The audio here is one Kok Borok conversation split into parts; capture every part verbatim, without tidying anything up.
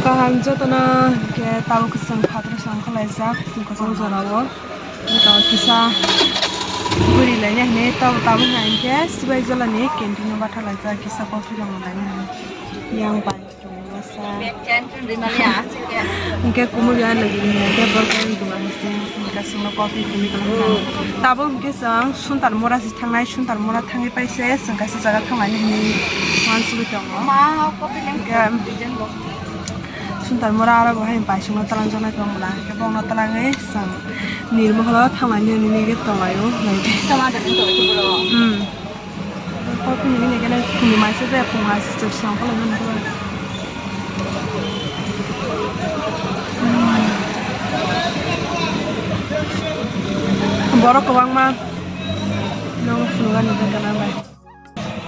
Kaham jotono, hwnkhe tabuk chwng phataro song khlaijak, chwng kwchang jorao. Ito kisa guri lainai hinwi tabuk, tabuk hwnkhe Sibai Jolani canteen o bathalaijak, kisa coffee rok lainai hinwi. Yang bai chwng masa. Hwnkhe kumui ya lagi ni hwnkhe borok yang duma hwnkhe chwngno coffee hinwi kwlwng kha. Tabuk hwnkhe chwng Suntar Mora se thangnai, Suntar Mora thangwi paise chwng kaisa jaga thanglani hinwi uansugwi tongo. Hwnkhe Suntar Mora aro bo hai bai chwngno twlangjaknai tong bwla, hwnkhe bokno twlangwi chwng Nirmahal o thanglani hinwi tonglaio. Hmm. Coffee ni bini kene khuni maisa jaya, khuni maisa jaya song khe lai mani khe. Borok kwbangma nogo phunukani bwkha nang bai.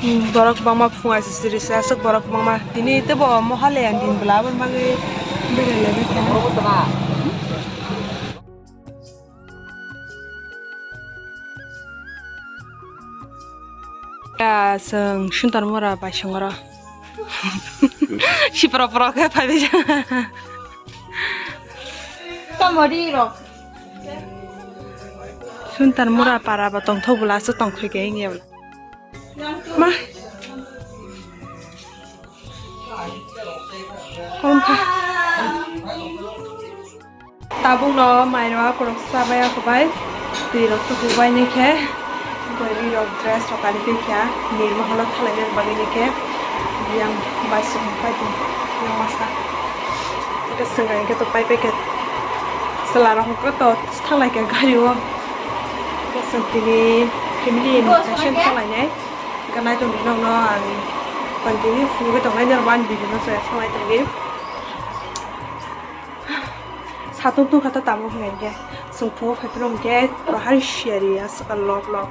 Hmm, borok kwbangma phunga se siri se aswk borok kwbangma. Tini teibo mohale ang din bwla aboni bagwi berai lai bai kha. Ya, chwng Suntar Mora bai songoro. Sipro pro khe phai bai. Tamo ri rok. Suntar Mora para ba tongthok bwla se tongthok khe wngya bwla. Ma. Tabukno mairok rok chabai ako bai, twi rok tukubai ni khe, bwrwi rok dress rok kari khe kha, Nirmahal o thalai bagwi ni khe, yang bai song pai tong yang masa. Eke swngai khe to pai pai khe, chwla rok to thanglai khe gari o, eke chwng tini family ni session thanglai nai, eke nai tong di nokno ang continue phunugwi tongnai, norok ani video no chaya thanglai tong di. Satung tungkha ta tabuk hwnka hwnkhe, chwng phungo phaiphuru hwnkhe, bahai siyari aswk lok lok.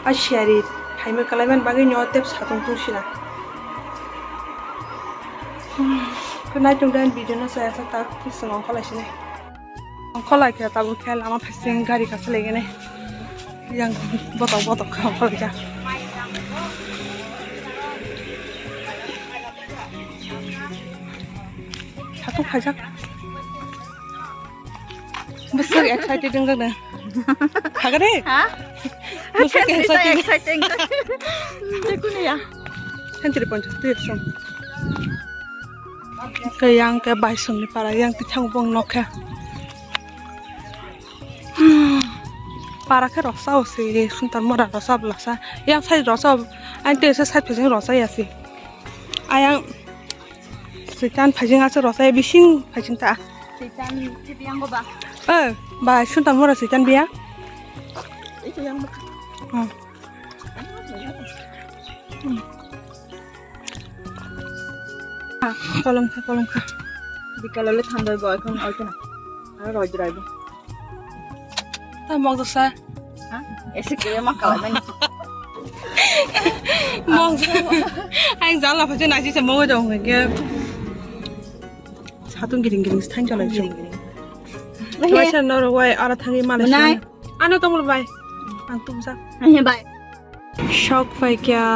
A siyari phaima kwlaiman bagwi nw tep satung tungsina. Khe naitung dan video no chaya sa tak, khe chwng ongkholai sinai. Ongkholai khe tabuk khe lama phaising gari kasa legene. Yang botok botok kha ongkholai kha. Satung khaijak. Bwswk excited wngjak da. Khagade? Ha? Bwswk excited. Excited. Dekuni ya. Sentri poncho, tu eksom. Ke yang ke baisong ni para yang tithang bong nokha. Para khe roksa o se, Suntar Mora roksa bwlasa. Yang sai roksa, ang te se sai phajing roksa ya se. Ayang Switan phajing aswk rosai bising phajing ta. Switan phibiyango ba? Eh, ba Suntar Mora Switan biya? Itu yang baka. Hmm. Hmm. Kolom kha, kolom kha. Bikalo le thandoi bo ekhon oikena. Aro roi jrai bo. Ta mok dosa. Ha? Ese kaya ma kala mani. Mok. Ang jala phachu naisi se mok dong ke. Satung giring giring thang jala giring giring. Wai sa noro wai ara thangi male. Ano tonglo bai. Ang tumsa. Bye. Sok pai kya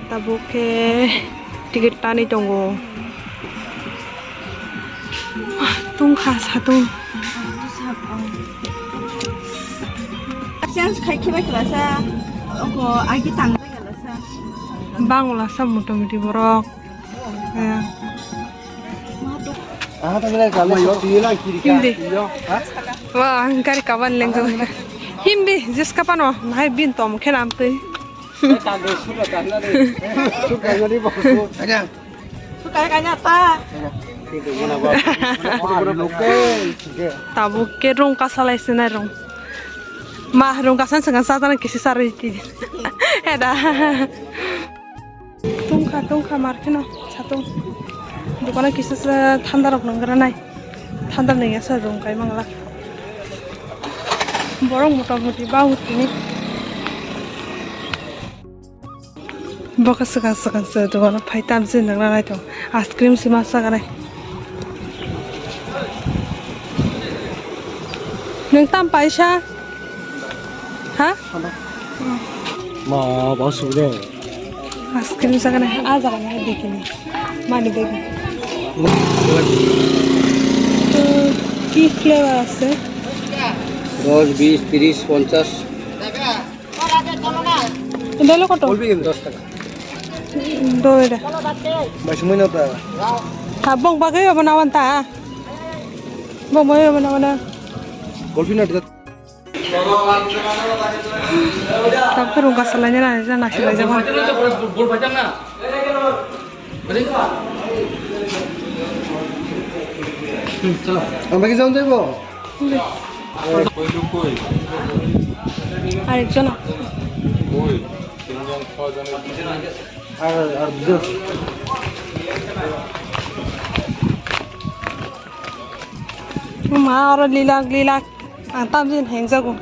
tabuk khe ticket tani tongo. Tungkha satung. Change khai khibai khlasa. Oko agi tang bai khlasa. Bangla sa motamoti borok. Hindi. Wah, gari kaban lengjak. Hindi, jis kapano, nahai bin tom khe namtwi. Tabuk khe rung kasalai sinai rung. Ma rung kasan sengkan sajana kisi sarwi ti. Heda. Tungkha, tungkha, mar kheno satung. Dukano kisa se thanda rok nang gra nai. Thanda nang ya sa rung kai mangla. Borok mota moti ba hutini. Boka swkang swkang se dukano phai tam se nang nai tong. Ice cream se ma sa gra nai. Nang tam paisa? Ha? Ma, ba su de. Ice cream jaga na, a jaga na dekhi ni. Mani begi. তো কি ফ্লেভার আছে? দশ, বিশ, তিরিশ, পঞ্চাশ। এটা হলো কত? দশ টাকা। দো এটা। Mas muy nota. Ha, bong bagay ba nawan ta. Bong bagay ba nawan. Golfina. Tapurung kasalanya na, na nasi lagi jaman. Ang bagi jam tebo. আরেকজন আছে। আর, আর দুজন। Ma, oro lilak lilak. Ang tamjin hengjago.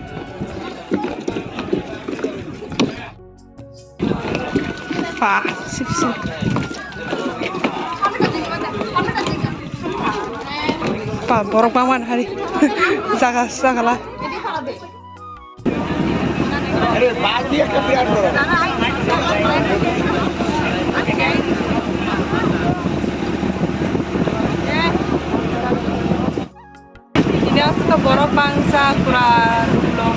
Pa, sip sip. Pa, borok bangmani hari. Jaga, jaga la. Ini asli borok bangsa kura rulok.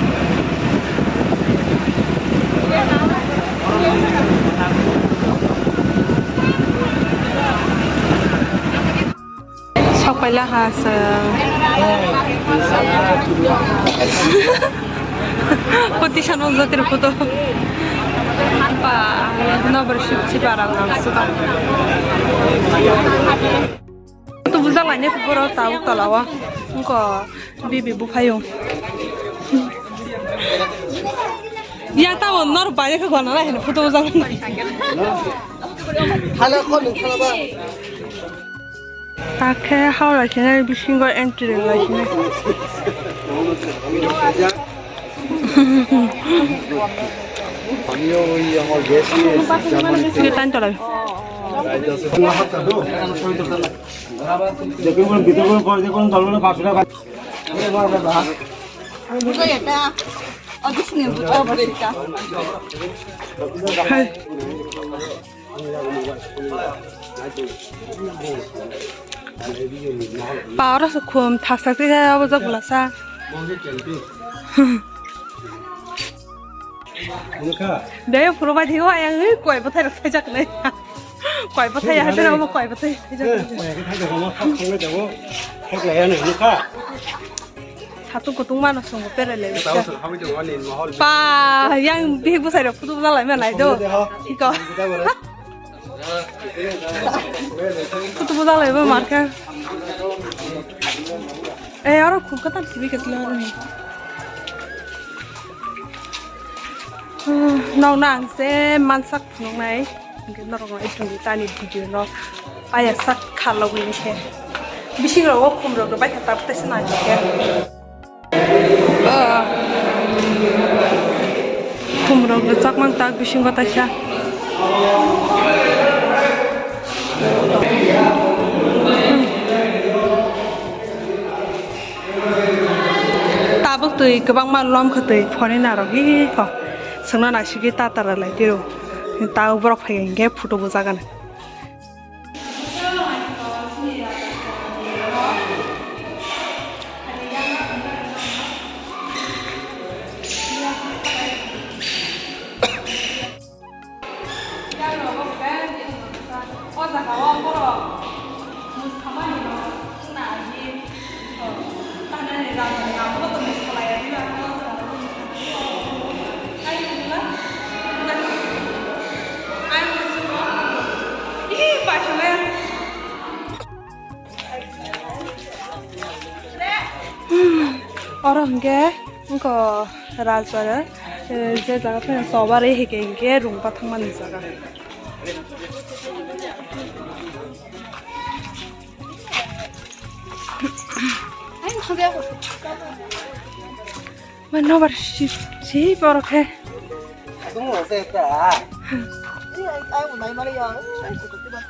Sok paila ha sa. Koti sano jatiro koto. Pa, nobar sip sip arang ang suka. Tu bujak lainai borok tau tola o. Wngkha bibi buphaiyung. Yang tamo nor bai khe gwana lai hino photo bujak lainai. Hala khon khala ba. Takhe hao lai sinai bisingo entry lai sinai. Tan tola. দেখুন, ভিতরে কোনো করে দেখুন, দল করে পাঁচশো টাকা। Power se khum thaksa se abo jak bwlasa. Nukha. Dai phuru bai thigo ayang ui koi bwthai rok thaijak nai. Koi bwthai ya hadra mo koi bwthai thaijak. Koi bwthai rok mo khak khang nai jago. Khak lai ya nai nukha. Satu kutung mano songo pere le. Pa yang bihik bwsai rok photo bwsa lai ma nai do. Iko. Photo bwsa lai ba marka. Eh, aro khum katan sibi khetla aro ni. Nok na ang se mansak phunuk nai. Hingke norok no ichung tani video no paya sak khalogwi ni khe. Bising rogo khum rok bai kha tabuk tei se nang khe. Khum rok rwchapmang tak bisingo taisa. Tabuk twi kwbangma lom kha twi phone narok hi kho. Swngna naisingwi ta tara lai tiro. Ta borok phai hwnkhe photo bujagani. Oro hwnkhe wngkha Rajbari, eh, je jaga phano choba ri hwnkhe hwnkhe rung pathakmani jaga. Mano bar si, si borok he.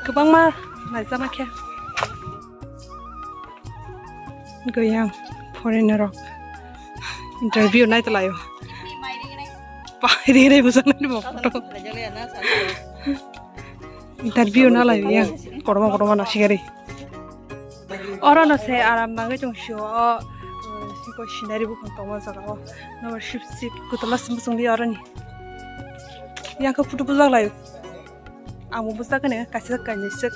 Kwbangma naijama khe. Goyang foreigner rok interview nai tlaio. Pai ri ri bujang nai bo photo. Interview na lai yang korma korma na sigari. Oro no se aram nangwi tong sio o, uh, siko scenery buphang tongma jaga o. Nabo sip sip kutula sim sung di oro ni. Yang khe photo bujak lai. Ang bo bujak ne kaisa kainwi sik.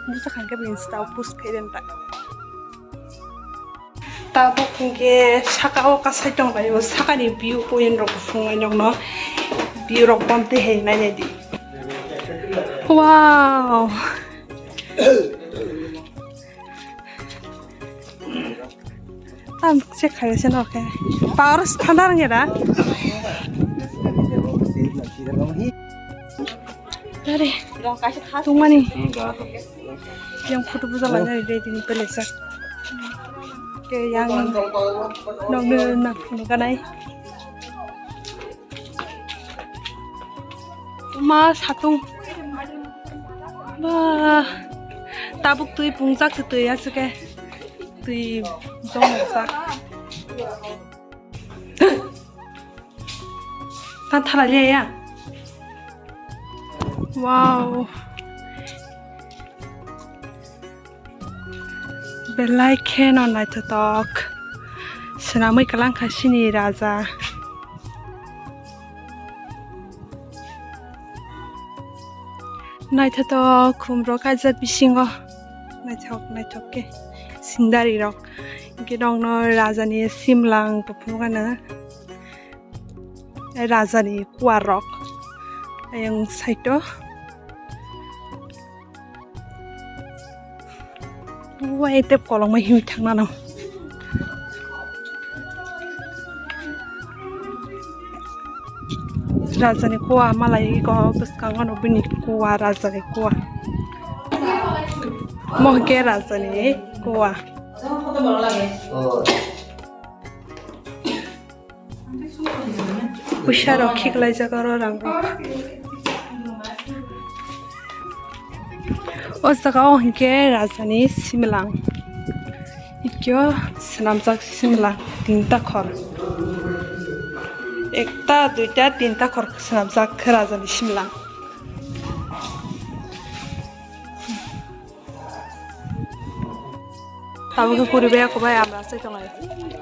Bujak khan khe bo Insta o post khai den ta. Tabuk hwnkhe saka o kasai tong lai o, sakani view point rok buphang lai nokno view rok bomtwi hai nai nai di. Wow. Tam check khai se no khe. Power standard nge da. Dari. Tungmani. Yang photo bujak lai nai ready ni pele sa. Ke yang nokno nak nukanai. Ma satung. Ba. Tabuk twi pungjak se twi aswk khe. Twi jong jak. Ta thala liya ya. Wow. Belai kheno naithothok. Swnamwi kwlangkha chini raja. Naithothok khumrok kaijak bisingo. Naithok naithok khe scenery rok. Hwnkhe nokno rajani simlang buphang gana. Rajani kuar rok ayang side o. Wai tep kolokma himwi thangna no. Rajani kuwa malai ko bwskango no bini kuwa rajani kuwa. Mo hwnkhe rajani kuwa. Puisa rok khiklaijak oro rang rok. O jaga o hinkhe rajani simlang. Ikyo swnamjak simlang tinta khor. Ekta, duita, tinta khor swnamjak rajani simlang. Tabuk khe kwrwi bai, kwbai amra sai tonglai.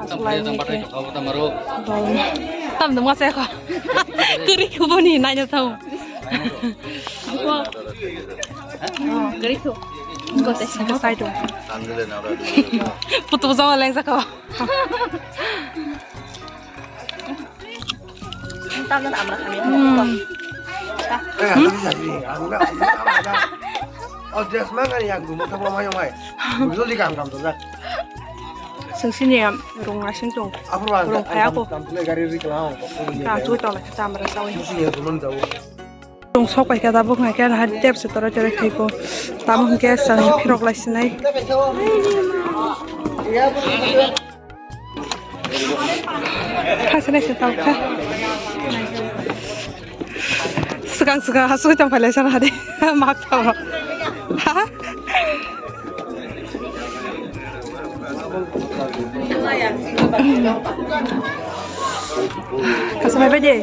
Aswk lai ni khe. Tam dum ma sai kho. Kwrwi khe boni naina thang. Kwrwi khe. Sai tong. Putu jama leng sa kho. Tamdan amra kami. Hmm. Eh, aku bisa sih. Aku nggak, aku nggak, aku nggak. Oh, dress mana yang gue mau sama yang lain? Gue di kam kam tuh, kan? Sing sini ya, rung asing tuh. Apa bang? Rung kayak aku. Kam tuh gari di kelang. Nah, tuh tau lah, kita amra sawi. Sini ya, teman tahu. Rung sok pai kha, tabuk hwnkhe na tep se toro toro khai ko. Tamo hwnkhe chwng phirok lai sinai. Kha sinai se tamo kha. Swkang swkang ha sui tong phailai sana hadi. Mak tamo. Ha? Kha sinai bai de.